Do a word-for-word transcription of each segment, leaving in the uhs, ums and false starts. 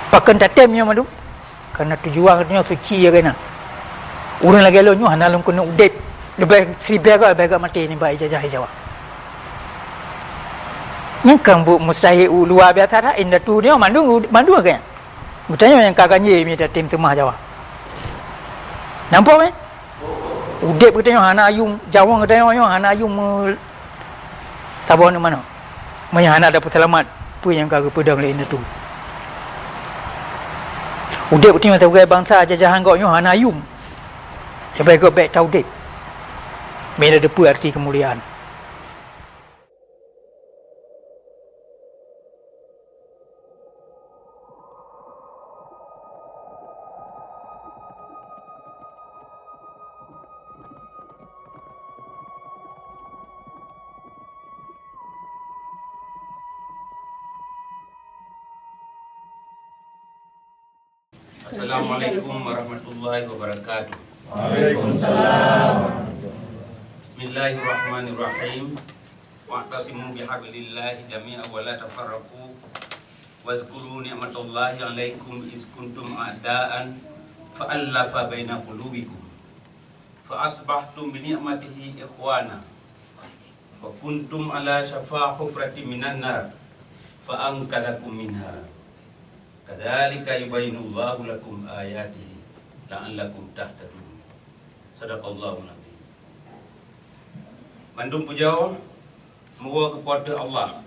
Pakon tatém nyoe mandum? Karena tujuan geutanyoe suci ya keunan. Ureuëng lagée lôn nyoe hana lôn keuneuk udeb, leubeh siribée goe leubeh gét maté nibak ijajah Jawa. Nyang ka buet mustahil luar biasa that, indatu nyoe mandum, mandum gét. Geutanyoe nyang ka ganjé mita tem teumah Jawa. Nampak meh? Udeb geutanyoe hana ayum, jaweueng geutanyoe nyoe hana ayum me-, saboh aneuk manok. Meunyoe hana ada peuseulamat, peue nyang ka geupeudong lé indatu? Udeb geutanyoe sibagai bansa jajahan gob nyoe hana ayum. Sabai gob bék taudeb. Mila teupeue arti keumuliaan. Assalamualaikum warahmatullahi wabarakatuh. Waalaikumsalam. Bismillahirrahmanirrahim. Wa'tasimu bihablillahi jami'an wa la tafarraqu. Wazkuru ni'matallahi 'alaikum iz kuntum a'daan fa'allafa baina qulubikum. Fa asbahtum bi ni'matihi ikhwana. Wa kuntum ala syafa hufratin minan nar. Fa anqadzakum minha. Kadzalika yubayyinullahu lakum ayatihi la'allakum tahtadun. Sadaqallahul azim. Mandum pujoe meuwoe keu Po teu Allah.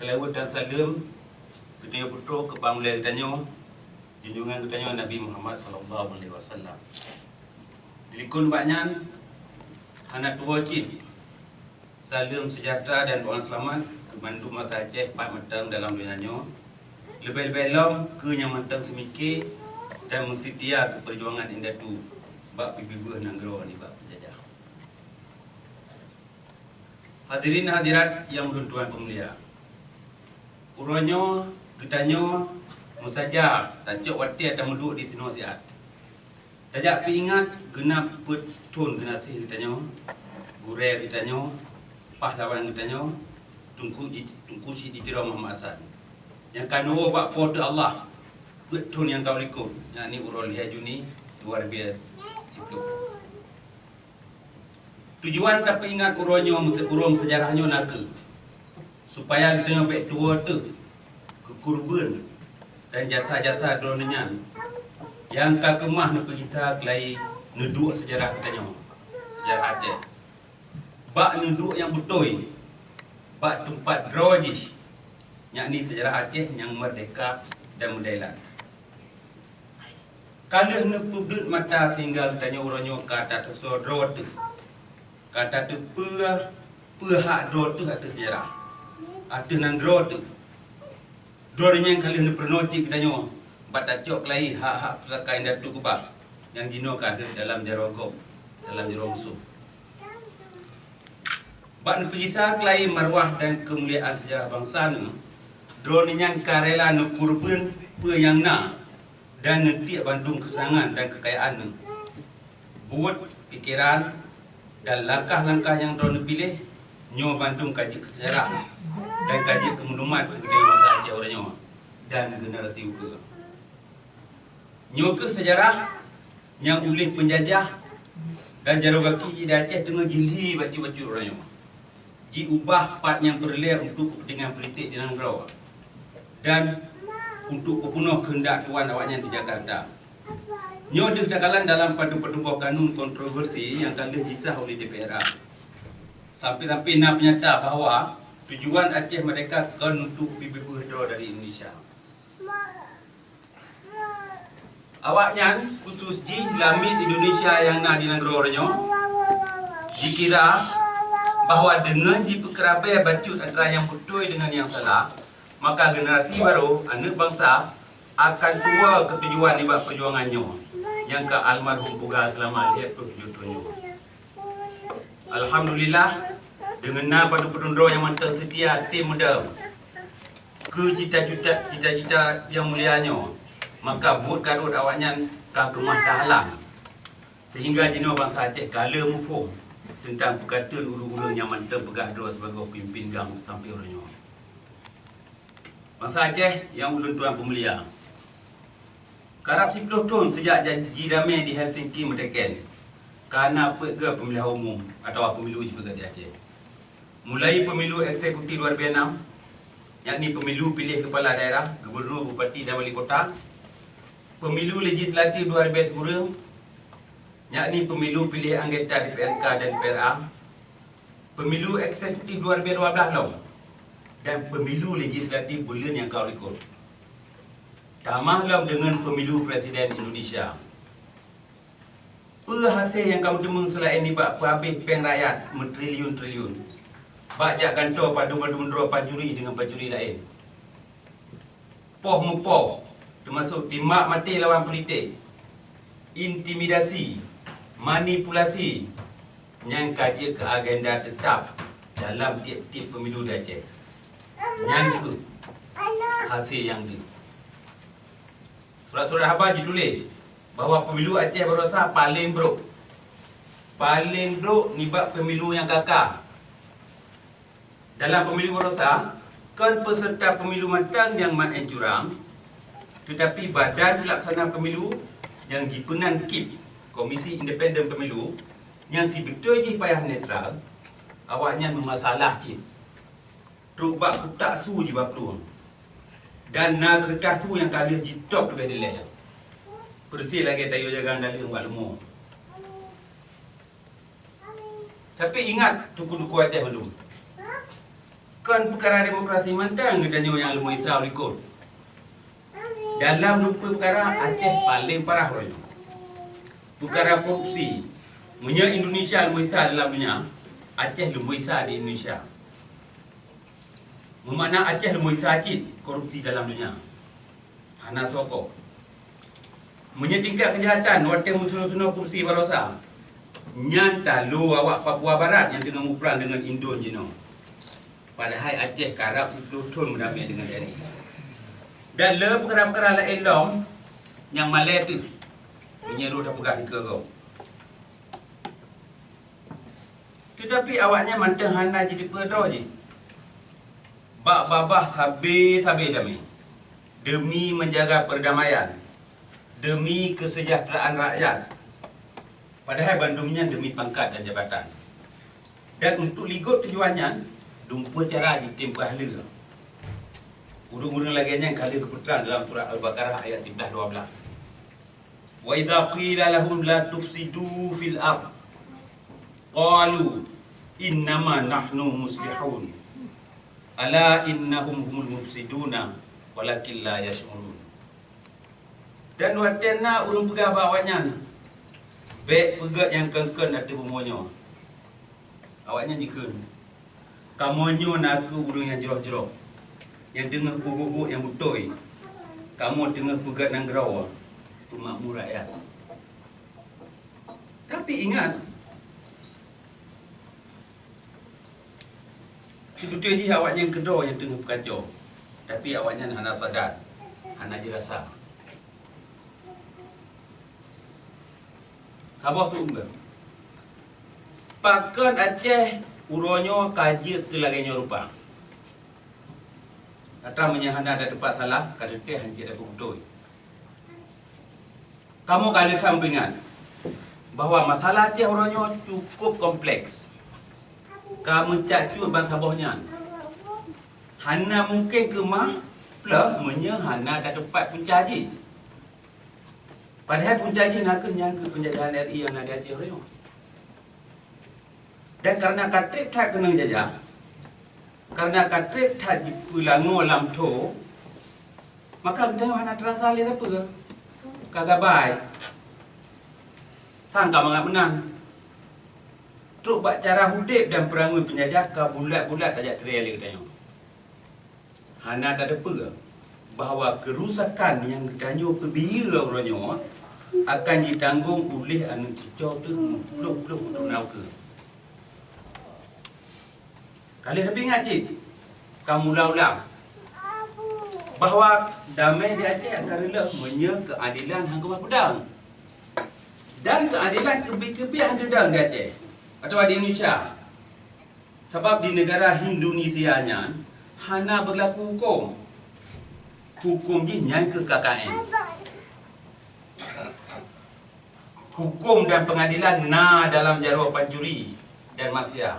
Seulaweuet dan saleuem geutanyoe peutrok keu Panglima geutanyoe, junjungan geutanyoe Nabi Muhammad sallallahu alaihi wasallam. Dilikot bak nyan hana tuwoe cit. Saleuem seujahteura dan doa seulamat keu mandum bansa Aceh pat mantong dalam donya nyoe. Leubeh-leubeh lom keu nyang mantong seumike dan meuseutia keu peujuangan indatu bak peubeubaih nanggroe nibak peujajah. Hadirin hadirat nyang ulôn tuan peumulia, uroe nyoe geutanyoe meusaja tacok watée tameuduek di sinoe siat. Tajak peuingat geunab peuet thon geunaséh geutanyoe, gurée geutanyoe, pahlawan geutanyoe, Teungku Ji-, Teungku Chik Jijeuroe Muhammad Hasan, nyang ka neuwoe bak Po teu Allah peuet thon nyang ka likot, yakni uroe lhée Juni dua ribu siplôh. Tujuan tapeuingat uroe nyoe, meuseureueng seujarah nyoe na kheueh supaya geutanyoe bék tuwoe teuh keu keureubeuen dan jasa-jasa droeneuh nyan nyang ka keumah neupeugisa keulayi neuduek seujarah geutanyoe, seujarah Aceh, bak neuduek nyang beutôi bak teumpat droe jih, yakni seujarah Aceh nyang meurdehka dan meudailat. Ka lheueh neupeubleuet mata sehingga geutanyoe uroe nyoe ka tatusoe droe teuh, ka tateupeue peue hak droe teuh ateueh seujarah, ateueh nanggroe teuh. Droeneuh nyang ka lheueh neupeurunoe cit geutanyoe bak tacok keulayi hak-hak pusaka indatu keubah nyang jinoe ka rhot dalam jaroe gob, dalam jaroe musoh. Bak neupeugisa keulayi maruah dan keumuliaan seujarah bansa neuh, droeneuh nyan ka rela neukeureubeuen peue nyang na dan neutiek bandum keuseunangan dan keukayaan neuh. Buet, pikeran, dan langkah-langkah nyang droeneuh piléh nyoe bandum ka jeuet keu seujarah dan ka jeuet keu meulumat keu geutanyoe bansa Aceh uroe nyoe dan generasi ukeue. Nyoe kheueh seujarah nyang uléh peunjajah dan jaroe gaki di Aceh teungoh jilhi bacut-bacut uroe nyoe, jiubah pat nyang peureulée untuk keupeuntengan politik di nanggroe dan untuk peupeunoh keuheundak tuan awaknyan di Jakarta. Nyoe deuh takalon dalam padum-padum boh kanun kontroversi nyang ka lheueh jisah oleh D P R A. Sampai-sampai na peunyata bahwa tujuan Aceh Merdeka kon untuk peubeubaih droe dari Indonesia. Awaknyan, khusus jih lamiet Indonesia nyang na di nanggroe nyoe, jikira bahwa deungon jipeukeurabée bacut antara nyang beutôi deungon nyang salah, maka generasi barô aneuëk bansa akan tuwoe keu tujuan nibak peujuangan nyoe, nyang ka almarhum peugah seulama lhée ploh tujoh thon nyoe. Alhamdulillah, deungon na padum-padum droe nyang mantong seutia tem meudong keu cita-cita, cita-cita nyang mulia nyoe, maka buet ka rhot awaknyan ka keumah tahalang, sehingga jinoe bansa Aceh ka le muphom teuntang peukateuen ureuëng-ureuëng nyang mantong peugah droe sibagoe peumimpén GAM sampoe uroe nyoe. Bansa Aceh nyang ulôn tuan peumulia, Karab siplôh thôn sejak janji damé di Helsinki meuteken, ka na peuet geu peumilihan umum atawa pemilu jipeugét di Aceh. Mulai pemilu eksekutif dua ribu enam, yakni pemilu piléh kepala daerah, gubernur, bupati dan wali kota, pemilu legislatif dua ribu dua puluh, yakni pemilu piléh anggota D P R K dan D P R A, pemilu eksekutif dua ribu dua belas lom, dan pemilu legislatif buleuen nyang ka likot. Tamah lom deungon pemilu presiden Indonesia. Peue hasé nyang ka meuteumé seulaén nibak peuhabéh péng rakyat meutriliun-triliun, bak jak gantoe padum-padum droe pancuri deungon pancuri laén? Poh meupoh, teumasok timbak maté lawan politik, intimidasi, manipulasi, nyang ka jeuet keu agenda teutap dalam tieb-tieb pemilu di Aceh. Nyan kheueh hasé nyang deuh. Surat-surat haba jituléh bahwa pemilu Aceh barosa paleng brok. Paleng brok nibak pemilu nyang ka-ka. Dalam pemilu barosa, kon peserta pemilu mantong nyang maén curang, teutapi badan peulaksana pemilu nyang jipeunan KIP, Komisi Independen Pemilu, nyang sibeutôi jih payah netral, awaknyan meumasalah cit. Trok bak kutak su jibaplueng. Dan na keureutah su nyang ka lheueh jitôb leubeh dilée. Peureuseh lagée tayue jaga daleueng bak leumo. Tapi ingat, teungku-teungku Aceh mandum, kon peukara demokrasi mantong geutanyoe nyang leumo Isa u likot. Dalam lumpui peukara, Aceh paleng parah uroe nyoe. Peukara korupsi. Meunyoe Indonesia leumo Isa dalam donya, Aceh leumo Isa di Indonesia. Meumakna Aceh leumo Isa cit korupsi dalam donya. Hana soe koh. Meunyoe tingkat keujahatan watée meusunoe-sunoe kursi barosa, nyan talo awak Papua Barat nyang teungoh muprang deungon indon jinoe. Padahai Aceh karab siplôh thon meudamé deungon R I. Dan le peukara-peukara laén lom nyang malée teuh meunyoe rot tapeugah dikeue gob. Teutapi awaknyan mantong hana jiteupeue droe jih. Bak babah sabe-sabe damé, demi menjaga perdamaian, demi kesejahteraan rakyat. Padahai bandum nyan demi pangkat dan jabatan. Dan untuk ligôt tujuan nyan, dumpeue cara jitem peuhaleue. Ureuëng-ureuëng lagée nyan ka lheueh geupeutrang dalam surat Al-Baqarah ayat tibelas dua belas. "Wa idza qila lahum la tufsidu fil ard, qalu innama nahnu muslihun. Ala innahum humul mufsiduna, walakin la yash'urun." Dan watée na ureuëng peugah bak awaknyan, "Bék peugét nyang kon-kon ateueh bumoe nyoe," awaknyan jikheun, "Kamoe nyoe nakeuh ureuëng nyang jroh-jroh, nyang teungoh peubuet-buet nyang beutôi. Kamoe teungoh peugét nanggroe, peumakmu rakyat." Tapi ingat, sibeutôi jih awaknyan keudroe nyang teungoh peukaco, tapi awaknyan hana sadar, hana jirasa. Saboh seuumbang. Pakon Aceh uroe nyoe ka jeuet keu lagée nyoe rupa? Atra meunyoe hana tateupat salah, ka teuntée hana jeuet tapeubeutôi. Kamoe ka lheueh that peuingat bahwa masalah Aceh uroe nyoe cukup kompleks. Ka meucat cut ban saboh nyan. Hana mungken keumah pleuh meunyoe hana tateupat punca jih. Padahai punca jih nakeuh nyang keu peunjajahan R I nyang na di Aceh uroe nyoe. Dan kareuna ka treb that keuneuk jajah, kareuna ka treb that jipeulangoe lam tho, maka geutanyoe hana teurasa lé sapeue. Ka gabai, sang ka mangat meunan. Trok bak cara udeb dan peurangui peunjajah ka bulat-bulat tajak tirée lé geutanyoe. Hana tateupeue bahwa keurusakan nyang geutanyoe peubiyeu uroe nyoe akan jitanggong uléh aneuk cucoe teuh meuplôh-plôh uteuk na ukeue. Ka lheueh taingat cit, ka mula ulang, bahwa damé di Aceh akan reuloh meunyoe keuadelan hana keumah peudong. Dan keuadelan keubiet-keubiet hana teudong di Aceh atawa di Indonesia. Sabab di neugara Indonesia nyan hana beurlaku huköm. Huköm jih nyan keuh K K N. Hukum dan pengadilan na dalam jaroe pancuri dan mafia.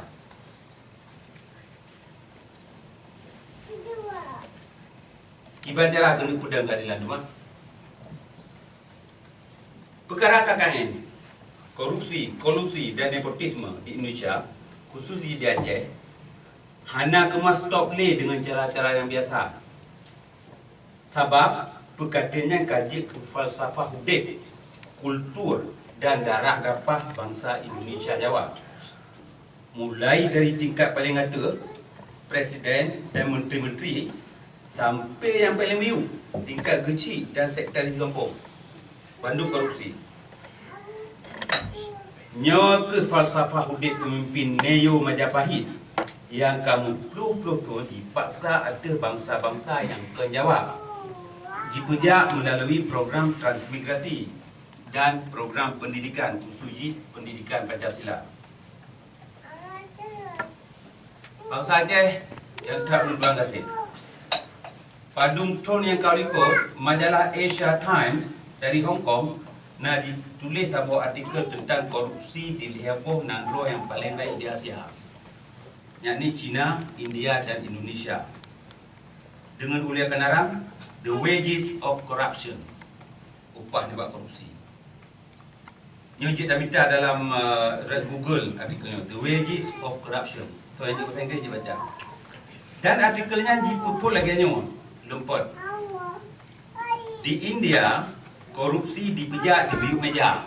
Kiban cara keuneuk peudong keadilan teuma? Peukara K K N, korupsi, kolusi dan nepotisme di Indonesia, khusus di Aceh, hana keumah stop lé deungon cara-cara nyang biasa. Sabab peukateun nyan ka jeuet keu falsafah udeb, kultur dan darah gapah bansa Indonesia Jawa. Mulai dari tingkat paleng ateueh, presiden dan menteri-menteri, sampai nyang paleng miyueb, tingkat geuchik dan sekretaris gampông, bandum korupsi. Nyoe keuh falsafah udeb peumimpin Neo Majapahit nyang ka meuploh-ploh thon jipaksa ateueh bansa-bansa nyang kon Jawa, jipeujak meulalui program transmigrasi dan program pendidikan, khusus jih pendidikan Pancasila. Bansa Aceh nyang that ulôn bangga gaséh. Padum thon nyang ka likot, majalah Asia Times dari Hong Kong na jituléh saboh artikel teuntang korupsi di lhèe boh nanggroe nyang paleng rayeuk di Asia, yakni China, India dan Indonesia. Deungon ulee keunarang, The Wages of Corruption, upah nibak korupsi. Nyoe jeuet tamita dalam, eh, Google artikel nyoe, The Wages of Corruption. Soe nyang jeuet bahasa Inggris jeuet baca. Dan artikel nyan jipeuphon lagèe nyoe, lôn phon. Di India, korupsi dipeujak di miyueb meja.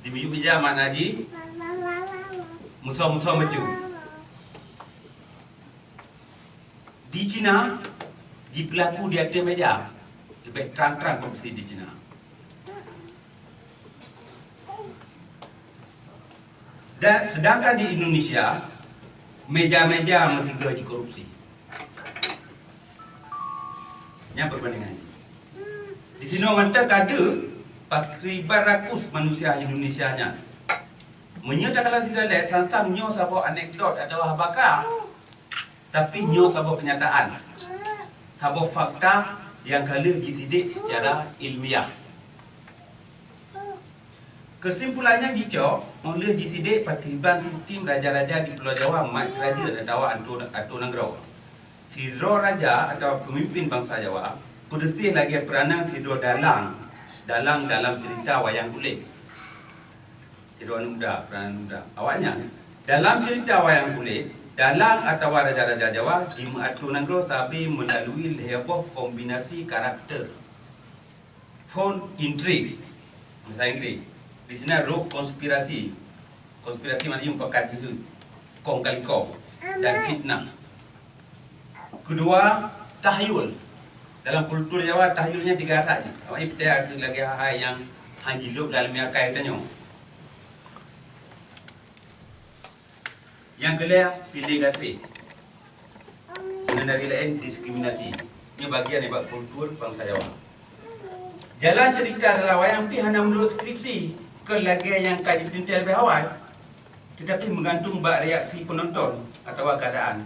Di miyueb meja makna jih musoh-musoh meucue. Di China, jipeulaku di ateueh meja. Leubeh trang-trang korupsi di China. Dan sedangkan di Indonesia, meja-meja meusigoe jikorupsi. Nyan peubandingan. Di sinoe mantong ka deuh pakriban rakus manusia Indonesia nyan. Meunyoe takalon sigoe lé, sang-sang nyoe saboh anekdot atawa haba ka. Tapi nyoe saboh keunyataan, saboh fakta nyang ka lheueh jisidek seucara ilmiah. Keusimpulan nyan jicok, óh lheueh jisidek pakriban sistem raja-raja di Pulo Jawa mat keurajeuen atawa atu, atu nanggroe. Sidroe raja atawa peumimpin bansa Jawa peudeuséh lagèe peuranan sidroe dalang, dalang dalam ceurita wayang kulét. Sidroe aneuk muda, peuranan aneuk muda. Awaknyan, dalam ceurita wayang kulét, dalang atawa raja-raja Jawa jimeuatu nanggroe sabe meulalui lhèe boh kombinasi karakter. Von intrigue, bahasa Inggris. Di sinan rôh konspirasi. Konspirasi maknanya meupakat jiheuet, kong kali kong, dan fitnah. Keudua, tahyul. Dalam kultur Jawa, tahyul nyan tiga that jih. Awaknyan peucaya keu lagèe hai-hai nyang han jilôb dalam akai geutanyoe. Nyang keulhèe, pilih gaséh. Ngon dari laén, diskriminasi. Nyoe bagian nibak kultur bansa Jawa. Jalan cerita dalam wayang pih hana meunurot skripsi, kon lagèe nyang ka jipeuntèe leubeh awai, teutapi meugantung bak reaksi peunonton atawa keuadaan.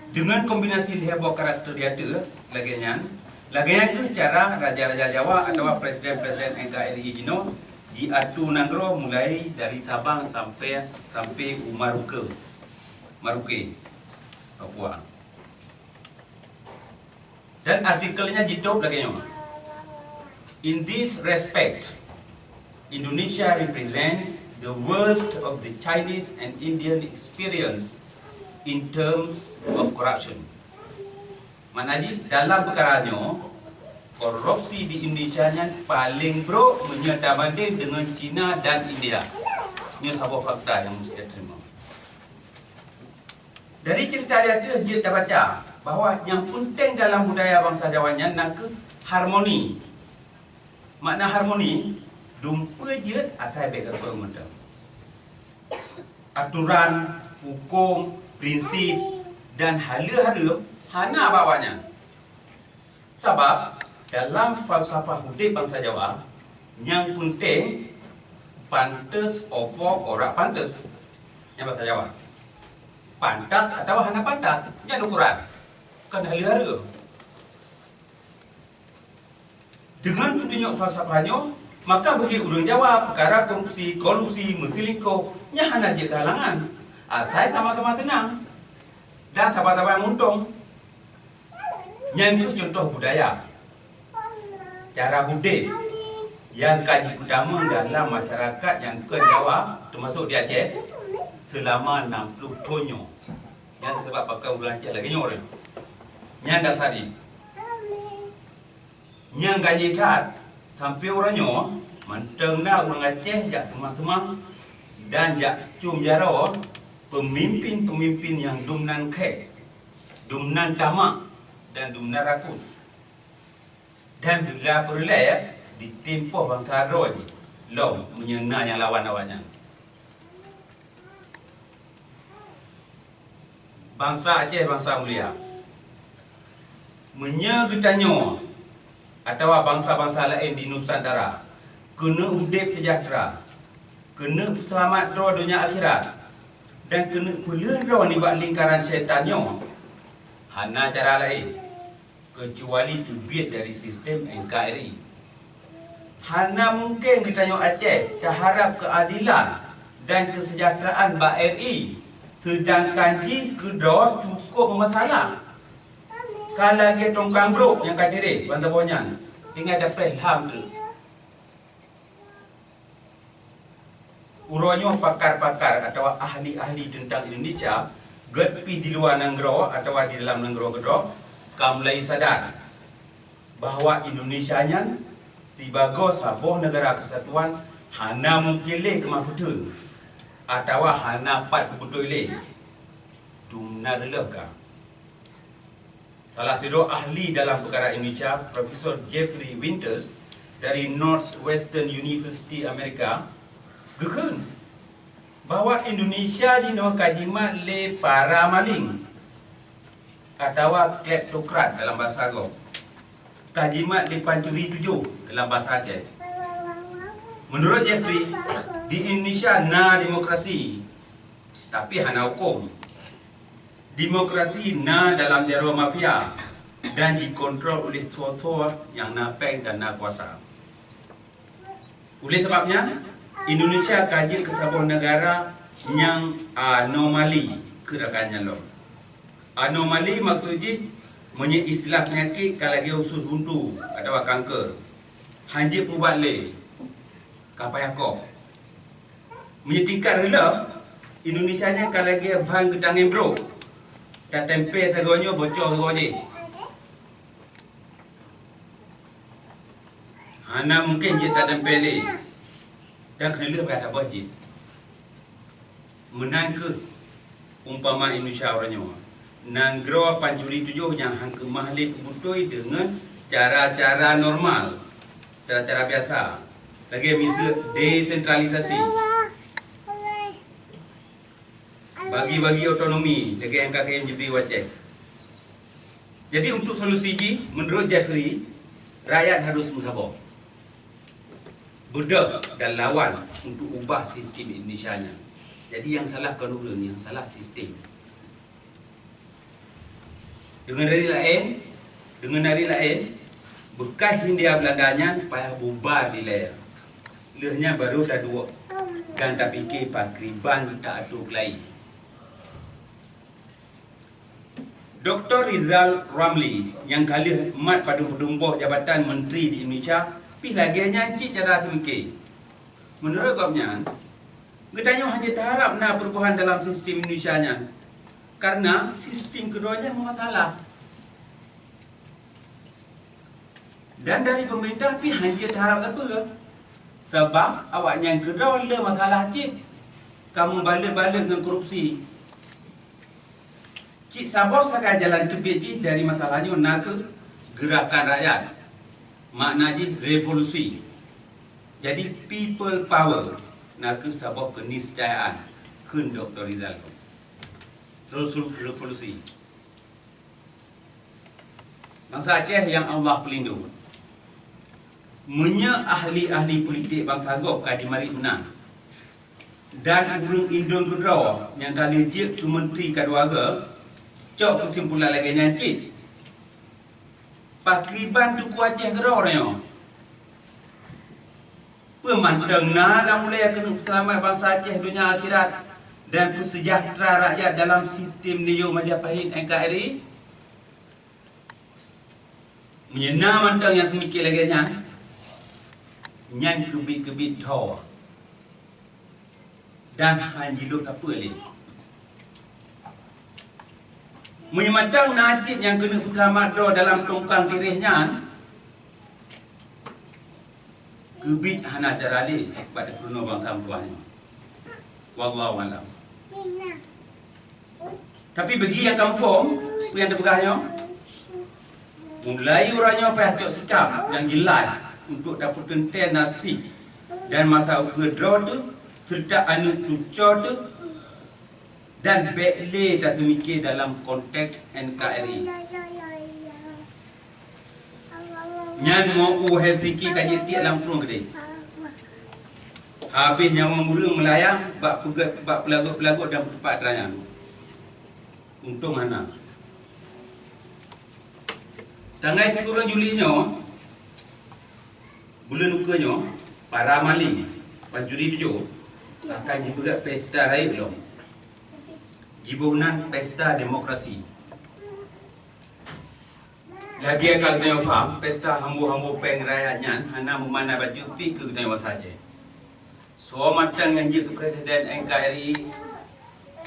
Deungon kombinasi lhèe boh karakter di ateueh lagèe nyan, lagèe nyan kheueh cara raja-raja Jawa atawa presiden-presiden N K R I jinoe jiatu nanggroe mulai dari Sabang sampai, sampai u Maruke, Maruke, Papua. Dan artikel nyan jitôb lagèe nyoe, "In this respect, Indonesia represents the worst of the Chinese and Indian experience in terms of corruption." Makna jih, dalam peukara nyoe, korupsi di Indonesia nyan paleng brôk meunyoe tabandeng deungon China dan India. Nyoe saboh fakta nyang meusti teurimong. Dari cerita di ateueh jeuet tabaca bahwa nyang peunteng dalam budaya bansa Jawa nyan nakeuh harmoni. Makna harmoni, dumpeue jeuet asai bèk geupeue mantong. Aturan, hukôm, prinsip, dan haleue hareuem hana bak awaknyan. Sabab dalam falsafah udeb bansa Jawa, nyang peunteng pantes opo ora pantes. Nyan basa Jawa. Pantas atawa hana pantas, nyan ukuran. Kon haleue hareuem. Deungon peutunyok falsafah nyoe, maka bagi ureuëng Jawa, peukara korupsi, kolusi, meuseulingkoh, nyan hana jeuet keu halangan. Asai sama-sama teunang dan sama-sama meuuntông. Nyan kheueh cuntoh budaya, cara udeb nyang ka jipeutamong dalam masyarakat nyang kon Jawa, teumasok di Aceh, seulama nam ploh thon nyoe. Nyan sabab pakon ureuëng Aceh lagée nyoe. Nyan dasar jih. Nyang ganyée that, sampoe uroe nyoe, mantong na ureuëng Aceh jak seumah-seumah dan jak com jaroe peumimpin-peumimpin nyang dum nan khek, dum nan tamak, dan dum nan rakus. Dan bila peureulée, ya, ditimpoh bansa droe jih lom meunyoe na nyang lawan awaknyan. Bansa Aceh bansa mulia. Meunyoe geutanyoe atawa bansa-bansa laén di Nusantara keuneuk udeb seujahteura, keuneuk peuseulamat droe donya akhirat, dan keuneuk peuleueh droe nibak lingkaran syaitan nyoe, hana cara laén keucuali teubiet dari sistem N K R I. Hana mungken geutanyoe Aceh taharab keuadelan dan keuseujahteuraan bak R I, seudangkan jih keudroe cukôp meumasalah. Ka lagée tongkang brok nyang ka tireh ban saboh nyan, tinggai tapreh lham teuk. Uroe nyoe pakar-pakar atawa ahli-ahli teuntang Indonesia, gét pih di luwa nanggroe atawa di dalam nanggroe keudroe, ka mulai sadar bahwa Indonesia nyan sibagoe saboh neugara keusatuan hana mungken lé keumah peuteun atawa hana pat peubeutôi lé. Dum na reuloh ka. Salah sidroe ahli dalam peukara Indonesia, Profesor Jeffrey Winters dari Northwestern University Amerika, geukheun bahwa Indonesia jinoe ka jimat lé para maling atawa kleptokrat dalam bahasa gob, ka jimat lé pancuri tujoh dalam bahasa Aceh. Menurut Jeffrey, di Indonesia na demokrasi, tapi hana huköm. Demokrasi na dalam jaroe mafia dan jikontrol oleh soe-soe nyang na péng dan na kuasa. Oleh sabab nyan, Indonesia ka jeuet keu saboh neugara nyang anomali keu rakan nyan lom. Anomali maksud jih, meunyoe istilah peunyakét ka lagée usus buntu atawa kanker, hanjeuet peuubat lé, ka payah koh. Meunyoe tingkat reuloh, Indonesia nyan ka lagée ban geutangén brok, tatempé sagoe nyoe bocor sagoe jih. Hana mungken jeuet tatempé lé, dan keuneulheueh payah taböih jih. Meunan kheueh umpama Indonesia uroe nyoe, nanggroe pancuri tujoh nyang han keumah lé peubeutôi deungon cara-cara normal, cara-cara biasa, lagée miseue desentralisasi, bagi-bagi otonomi lagée nyang ka kayém jibri u Aceh. Jadi, untuk solusi jih, menurut Jeffrey, rakyat harus meusaboh, beudôh dan lawan untuk ubah sistem Indonesia nyan. Jadi, nyang salah kon ureuëng, nyang salah sistem. Deungon dari laén, deungon dari laén, beukah Hindia Beulanda nyan payah bubar di layée. Lheueh nyan baru taduek dan tapike pakriban taatô keulayi. Doktor Rizal Ramli nyang ka lheueh mat padum-padum boh jabatan menteri di Indonesia pih lagée nyan cit cara seumike. Meunurot gobnyan, geutanyoe hana taharab na peurubahan dalam sistem Indonesia nyan, kareuna sistem keudroe nyan meumasalah. Dan dari pemerintah pih hana taharab sapeue, sabab awaknyan keudroe le masalah cit, ka meubalot-balot ngon korupsi. Cit saboh sagai jalan teubiet jih dari masalah nyoe na kheueh geurakan rakyat, makna jih revolusi. Jadi, people power na kheueh saboh keuniscayaan, kheun Doktor Rizal. Resu-, revolusi. Bansa Aceh nyang Allah peulindong. Meunyoe ahli-ahli politik bansa gob ka jimarit meunan, dan ureuëng indon keudroe nyang ka lheueh jeuet keu menteri ka dua goe, cok keusimpulan lagée nyan cit. Pakriban Teungku Aceh keudroe nyoe Mantong na lam ulée keuneuk peuseulamat bansa Aceh donya akhirat dan peusejahtera rakyat dalam sistem neo Majapahit N K R I. Meunyoe na mantong nyang seumike lagée nyan, nyan keubiet-keubiet tho dan hana jilôt sapeue lé. Meunyoe mantong na cit nyang keuneuk peuseulamat droe dalam tongkang tireh nyan, keubiet hana cara lé bak peurunoe bansa meutuwah nyoe. Wallahu a'lam. Tapi bagi nyang confirm, peue nyang teupeugah nyoe, mulai uroe nyoe payah cok sikap nyang jeulaih untuk tapeuteuntée nasib dan masa ukeue droe teuh, seureuta aneuëk cucoe teuh, dan bék lé taseumike dalam konteks N K R I. Nyan meu u Helsinki ka jitiek lam krueng keudeh. Habéh nyawöng ureuëng meulayang bak peugét, bak peulagot-peulagot dan peutupat atra nyan. Untông hana. Tanggai sikureueng Juli nyoe, buleuen ukeue nyoe, para maling, pancuri tujoh, akan jipeugét pesta rayeuk lom. Jiboh nan pesta demokrasi. Lagée ka geutanyoe paham, pesta hambo-hambo péng rakyat nyan hana meumana bacut pih keu geutanyoe bansa Aceh. Soe mantong nyang jeuet keu presiden N K R I,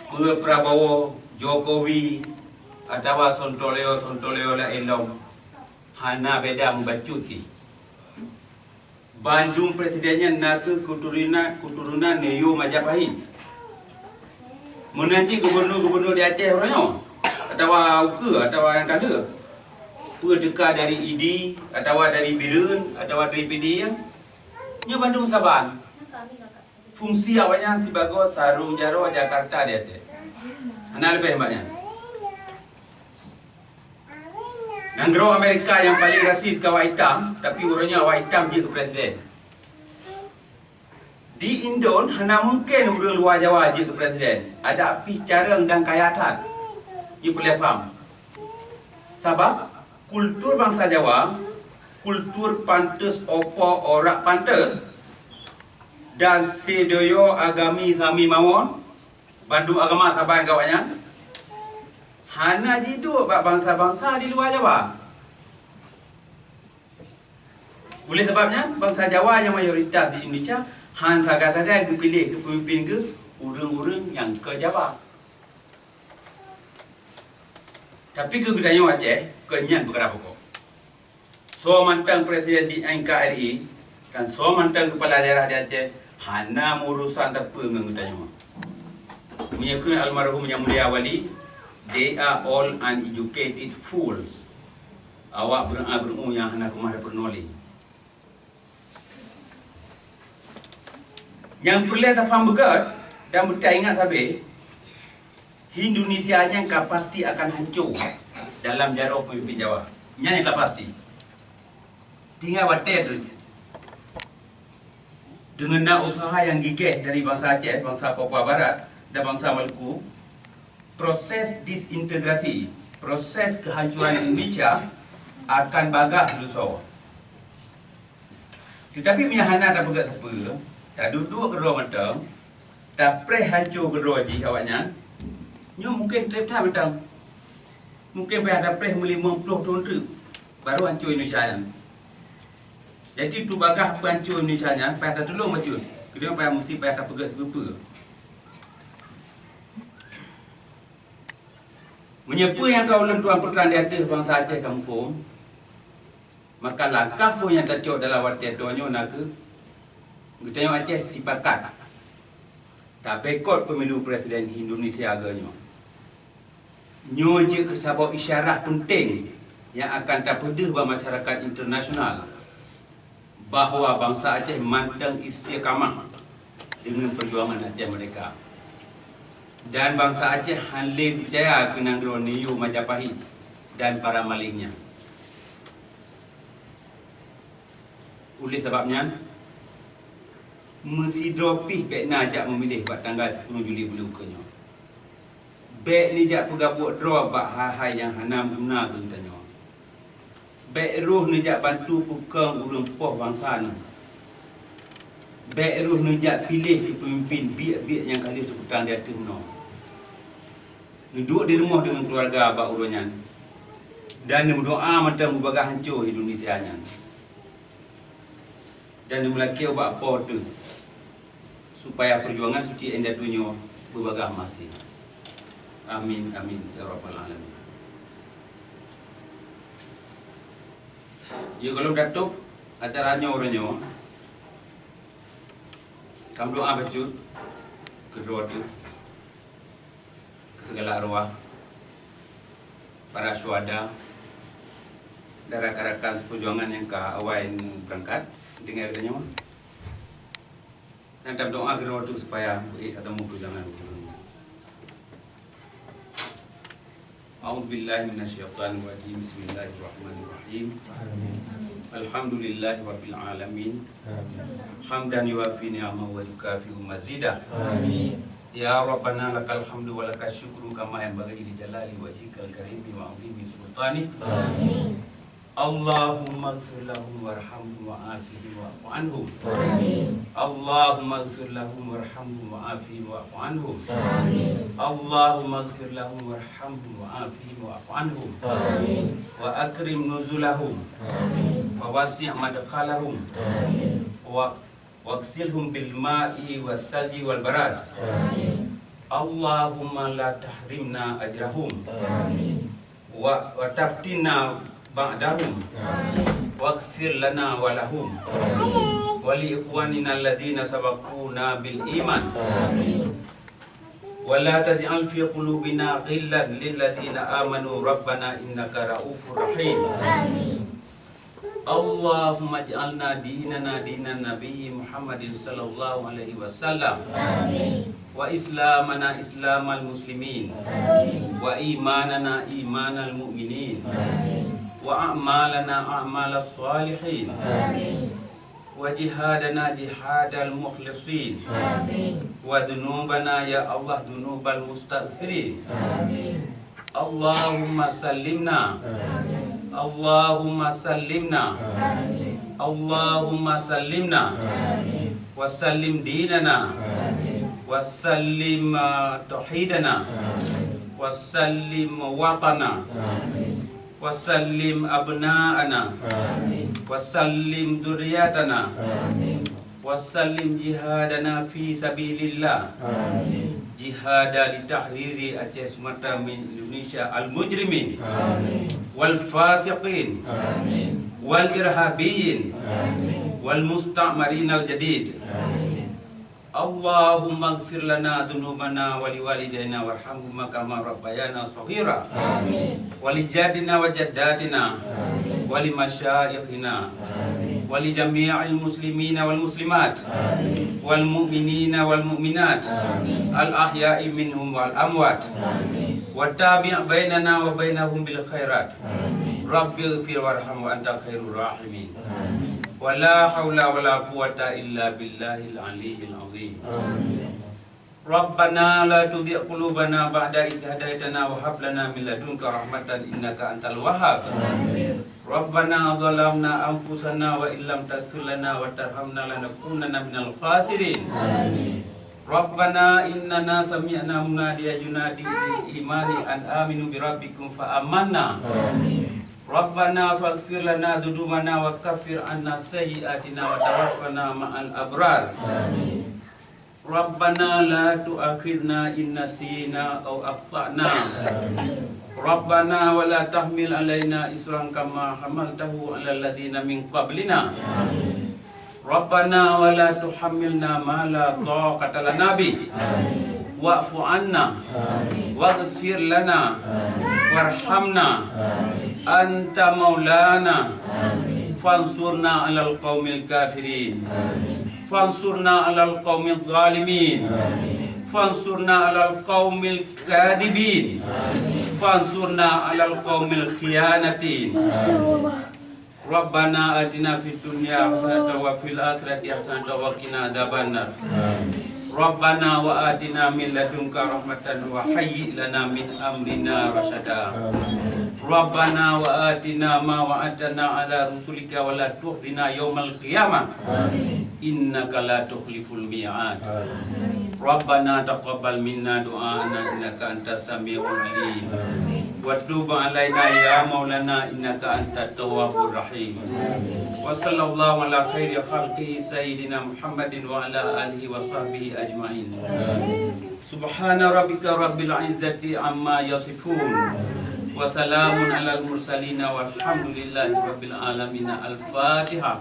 peue Prabowo, Jokowi, atawa sontoloyo-sontoloyo laén lom, hana beda meubacut pih. Bandum presiden nyan na kheueh keuturonan, keuturonan neo Majapahit. Meunan cit gubunur-gubunur di Aceh uroe nyoe, atawa ukeue, atawa nyang ka lheueh, peue teuka dari I D, atawa dari Bireuen, atawa dari P D I, nyoe bandum saban fungsi awaknyan sibagoe sarong jaroe Jakarta di Aceh. Hana leubeh bak nyan. Nanggroe Amerika nyang paleng rasis keu awak itam, tapi uroe nyoe awak itam jeuet keu presiden. Di Indon hana mungken ureuëng luwa Jawa jeuet keu presiden, adak pih carông dan kaya that. Nyoe peureulée paham. Sabab kultur bansa Jawa, kultur pantes opo orak pantes, dan sedoyo agami sami mawon, bandum agama saban keu awaknyan, hana jiduek bak bansa-bansa di luwa Jawa. Oleh sabab nyan, bansa Jawa nyang mayoritas di Indonesia han sagai-sagai geupiléh keu peumimpin geuh ureuëng-ureuëng nyang keu Jawa. Tapi keu geutanyoe Aceh, kon nyan peukara pokok. Soe mantong presiden di N K R I dan soe mantong kepala daerah di Aceh hana meurusan sapeue ngon geutanyoe. Meunyoe kheun almarhum Yang Mulia Wali, "They are all uneducated fools." Awak beureu'ah beureu'uh nyang hana keumah tapeurunoe lé. Nyang peureulée tafaham beugét dan beutaingat sabe, Indonesia nyan ka pasti akan hanco dalam jaroe peumimpin Jawa. Nyan nyang ka pasti. Tinggai watée teuk. Deungon na useuha nyang gigéh dari bansa Aceh, bansa Papua Barat, dan bansa Maluku, proses disintegrasi, proses keuhancuran Indonesia akan bagah seuleusoe. Teutapi meunyoe hana tapeugét sapeue, taduek-duek keudroe mantong, tapreh hanco keudroe jih awaknyan, nyoe mungken treb that mantong. Mungken payah tapreh meulimong ploh thon teuk, baru hanco Indonesia nyan. Jadi, untuk bagah peuhanco Indonesia nyan, payah tatulông bacut. Keudroe payah musti payah tapeugét sipeue-peue. Meunyoe peue nyang ka ulôn tuan peutrang di ateueh bansa Aceh ka muphom, maka langkah phon nyang tacok dalam watée toh nyoe na kheueh geutanyoe Aceh sipakat taboikot pemilu presiden Indonesia geuh nyoe. Nyoe jeuet keu saboh isyarat peunteng nyang akan tapeudeuh bak masyarakat internasional bahwa bansa Aceh mantong istiqamah deungon peujuangan Aceh Merdeka. Dan bansa Aceh han lé peucaya keu nanggroe niyueb Majapahit dan para maléng nyan. Oleh sabab nyan, meusidroe pih bék na jak meumiléh bak tanggai siploh Juli buleuen ukeue nyoe. Bék neujak peugabuk droe bak hai-hai nyang hana meuguna keu geutanyoe. Bék roh neujak bantu peukong ureuëng poh bansa neuh. Bék rôh neujak piléh keu peumimpén biek-biek nyang ka lheueh teupeutang di ateueh meunoe. Neuduek di rumoh deungon keuluwarga bak uroe nyan, dan neumeudoá mantong beubagaih hanco Indonesia nyan, dan neumeulakée ubak Po teuh, supaya peujuangan suci indatu nyoe beubagaih maséh. Amin, amin, ya rabbal alamin. Ya, gohlom tatôb acara nyoe uroe nyoe. Tameudoá bacut keudroe teuh keu sigala arwah para syuhada dan rakan-rakan seperjuangan nyang ka awai neubeurangkat tinggai geutanyoe. Dan tameudoá keudroe teuh supaya beuék tatamong peujuangan. A'udzubillahi minasyaitonirrajim. Bismillahirrahmanirrahim. Amin. Alhamdulillahirabbil alamin. Amin. Hamdan yuwafi ni'amahu wa yukafi'u mazidah. Amin. Ya Rabbana lakal hamdu wa lakal syukru kama yanbaghi li jalali wajhikal karimi wa 'azimi sultanik. Amin. Allahummaghfir lahum warhamhum wa'afihim wa'fu anhum. Amin. Allahummaghfir lahum warhamhum wa'afihim wa'fu anhum. Amin. Allahummaghfir lahum warhamhum wa'afihim wa'fu anhum. Amin. Wa akrim nuzulahum. Amin. Wa wasi' madkhalahum. Amin. Wa waghsilhum bil ma'i was salji wal barad. Amin. Allahumma la tahrimna ajrahum. Amin. Wa, wa taftinna ba'dahum. Amin. Waghfir lana wa lahum. Amin. Wa li ikhwanina alladhina sabaquna bil iman. Amin. Wa la taj'al fi qulubina ghillan lil ladzina amanu rabbana innaka ra'ufur rahim. Amin. Allahumma ij'alna dinana dinan Nabi Muhammadin sallallahu alaihi wasallam. Amin. Wa islamana islamal muslimin. Amin. Wa imanana imanal mu'minin. Amin. Wa a'malana a'malas salihin. Amin. Wa jihadana jihadal mukhlisin. Amin. Wa dzunubana ya Allah dzunubal mustaghfirin. Amin. Allahumma sallimna. Amin. Allahumma sallimna. Amin. Allahumma sallimna. Amin. Wa sallim dinana. Amin. Wa sallim, uh, tauhidana. Amin. Wa sallim watana. Amin. Wa sallim abna'ana. Amin. Wa sallim dzurriyyatana. Amin. Wa sallim jihadana fi sabilillah. Amin. Jihada li tahriri Aceh Sumatra min Indonesia al-mujrimin. Amin. Wal fasiqin. Amin. Wal irhabiyin. Amin. Wal musta'marin al-jadid. Amin. Allahumma ighfir lana dzunubana wa liwalidaina warhamhuma kama rabbayana shaghira. Amin. Wa li jaddina wa jaddatina. Amin. Wa li masyaikhina. Amin. Wa li jami'il muslimina wal muslimat. Amin. Wal mu'minina wal mu'minat. Amin. Al ahya'i minhum wal amwat. Amin. Wa tabi' bainana wa bainahum bil khairat. Amin. Rabbi ighfir warham wa anta khairur rahimin. Amin. Wa la haula wa la quwwata illa billahil aliyyil azim. Amin. Rabbana la tuzigh qulubana ba'da idh hadaytana wa hab lana min ladunka rahmatan innaka antal wahhab. Amin. Rabbana zalamna anfusana wa illam taghfir lana wa tarhamna lanakunanna minal khasirin. Amin. Rabbana innana sami'na munadiyan yunadi lil imani an aminu bi rabbikum fa amanna. Amin. Rabbana faghfir lana dzunubana wa kaffir anna sayyi'atina wa tawaffana ma'al abrar. Amin. Rabbana la tu'akhidna in nasina aw akhtana. Amin. Rabbana wa la tahmil alaina isran kama hamaltahu alal ladzina min qablina. Amin. Rabbana wa la tuhammilna ma la taqata lana bih. Amin. Wa'fu anna. Amin. Waghfir lana. Amin. Warhamna. Amin. Anta maulana. Amin. Fansurna alal qaumil kafirin. Amin. Fansurna alal qaumil zalimin. Amin. Fansurna alal qaumil kadibin. Amin. Fansurna alal qaumil khiyanatin. Amin. Rabbana atina fid dunya hasanatan wa fil akhirati hasanatan wa qina adzabannar. Amin. Rabbana wa atina min ladunka rahmatan wa hayyi' lana min amrina rasyada. Amin. Rabbana wa atina ma wa'adtana ala rusulika wa la tukhzina yaumal qiyamah. Innaka la tukhliful mi'ad. Rabbana taqabbal minna du'ana innaka antas samiul alim. Wa tub alaina ya maulana innaka antat tawwabur rahim. Wa sallallahu ala khairi khalqihi sayyidina Muhammadin wa ala alihi wa sahbihi ajmain. Subhana rabbika rabbil izzati amma yasifun. Wa salamun alal mursalin walhamdulillahi rabbil alamin. Al-Fatihah.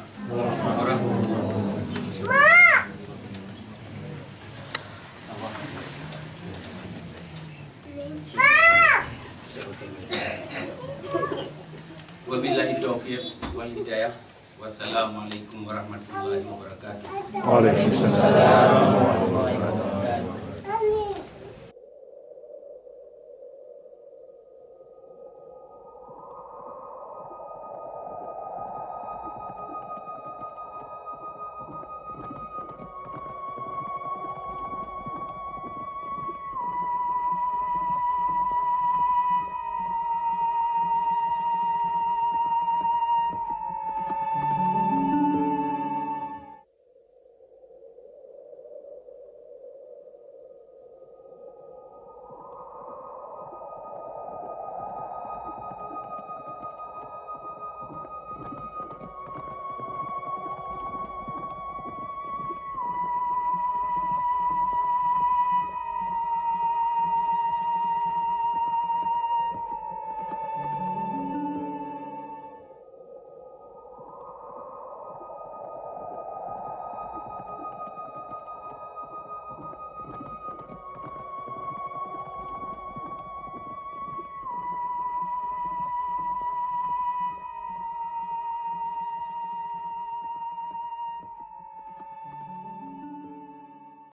Wabillahi taufiq wal hidayah. Wassalamualaikum warahmatullahi wabarakatuh. Waalaikumsalam warahmatullahi wabarakatuh.